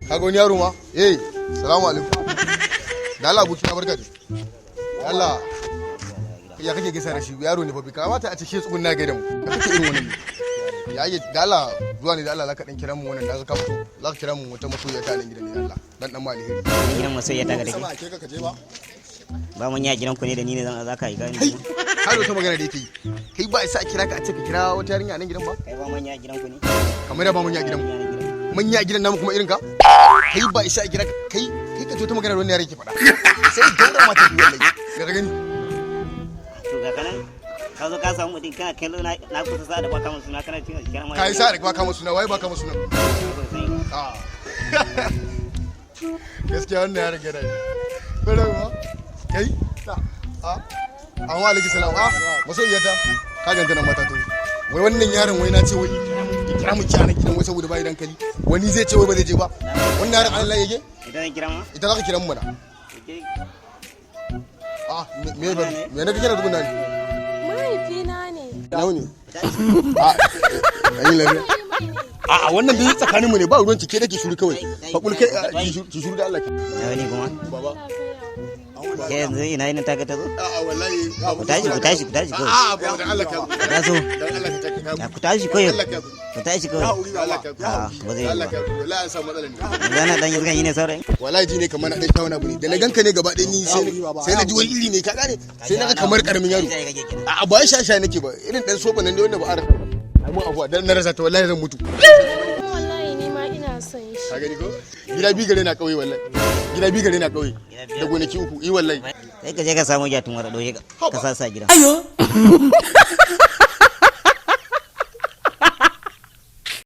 Kaga wani yaro ma? Eh, salamu alaikum. Da Allah aboki na, barka da. Da Allah ya kake gaisa da shi? Yaro ne fa, bai kamata a ce shi tsugunna gaida mu. Ya kake irin wannan ne? Ya yi da Allah zuwa ne, da Allah zaka dan kira mu wannan, da ka fito zaka kira mu wata masoyiya ta nan gidan ne, da Allah dan ma alheri. Ni gidan masoyiya ta ga dake. Sama a ke ka je ba. Ba mun ya gidan ku ne da ni ne zan za ka yi gani. Kai har wata magana da yake yi, kai ba isa a kira ka a ce ka kira wata yarinya a nan gidan ba. Kai ba mun ya gidan ku ne. Kamar da ba mun ya gidan mu. Manya a gidan namu kuma irin ka, kai ba isa a kira ka. Kai kai ka wata magana da wannan yaron ke faɗa sai gaura mata biyu wallahi ga ka gani. To ga kanan ka zo ka samu mutum kana kallo na na kusa sa da baka mun suna kana cin kira ma. Ka yi sa da ba kama suna, wai ba kama suna. Ah. Gaskiya wannan yaron gada ne bare ba kai. A amma alaihi salam. Ah, masoyiyata, ka ganta nan mata. To wai wannan yaron, wai na ce wai ki kira mu kiyana gidan, wai saboda bai dankali wani zai ce wai ba zai je ba. Wannan yaron Allah yake. Idan zan kira ma. Ita za ka kira mu mana. Ah, me ba me ne kake kira dubun nan? Mahaifina ne. Nawa ne? A ayi lafiya. A wannan dai tsakaninmu ne, ba ruwan ki, ke da ki shuru kawai. Fakul kai, ki shuru da Allah ki. Na wani kuma. Baba. Ke yanzu ina yin taka ta zo? A'a wallahi. Ku tashi, ku tashi, ku tashi kawai. A'a ba, dan Allah ka. Taso. Dan Allah ka take ka. Ku tashi kawai. Allah ka. Ku tashi kawai. Allah ka. A'a, ba zai yi Allah ba. ka. Wallahi an samu matsala ne. Yanzu ana dan iskan yi ne saurayi. Wallahi ji ne kamar na dan shawara ne. Da na ganka ne gaba ɗaya ni sai na ji wani iri ne, ka gane? Sai na ga kamar karamin yaro. A'a ba sha sha nake ba. Irin dan soba nan dai wanda ba a rasa ba. Ai mun abuwa dan na rasa ta wallahi zan mutu. Wallahi ni ma ina son shi. Ka gani ko? Gida bi gare na kauye wallahi. Gida bi gare na kauye. Da gonaki uku, i wallahi. Sai ka je ka samu gyatun wara ɗauke ka sa sa gida. Ayo.